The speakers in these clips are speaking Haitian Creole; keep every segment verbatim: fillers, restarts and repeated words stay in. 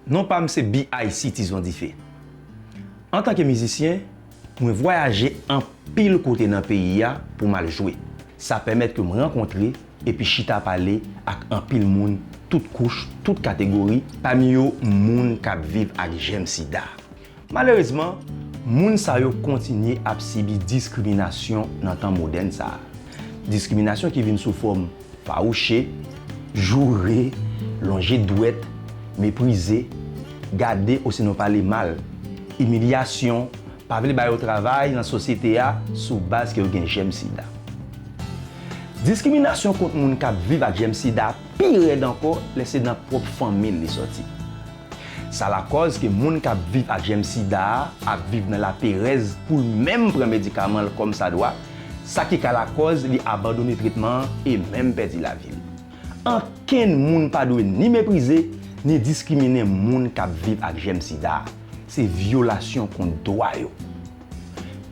Non pa m se B I C Tizon Dife. Antanke mizisyen, mwen vwayaje anpil kote nan peyi a pou m al jwe. Sa pèmèt ke m rankontre epi chita pale ak anpil moun, tout kouch, tout kategori, pami yo moun k ap viv ak jèm sida. Malerezman, moun sa yo kontinye ap sibi diskriminasyon nan tan modèn sa a. Diskriminasyon ki vin sou fòm fawouche, joure, lonje dwèt, meprize, gade osinon pale mal, imilyasyon, pa vle ba yo travay nan sosyete a sou baz ke yo gen jèm sida. Diskriminasyon kont moun k ap viv ak jèm sida pi rèd ankò lè se nan pwòp fanmi l li sòti. Sa lakòz ke moun k ap viv ak jèm sida a ap viv nan laperèz pou l menm pran medikaman l kòmsadwa, sa ki ka lakòz li abandone tretman an e menm pèdi lavi l. Ankenn moun pa dwe ni meprize, ni diskrimine moun k ap viv ak jèm sida a. Se vyolasyon kont dwa yo.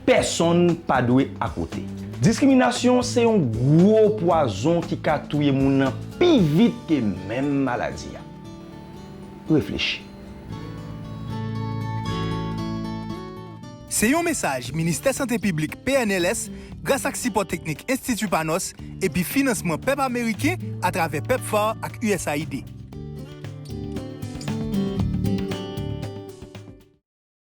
Pèsonn pa dwe akote. Diskriminasyon se yon gwo pwazon ki ka touye moun nan pi vit ke menm maladi a. Reflechi. Se yon mesaj Ministè Sante Piblik, P N L S, gras ak sipò teknik Enstiti Panos epi finansman pèp ameriken atravè PEPFAR ak U S A I D.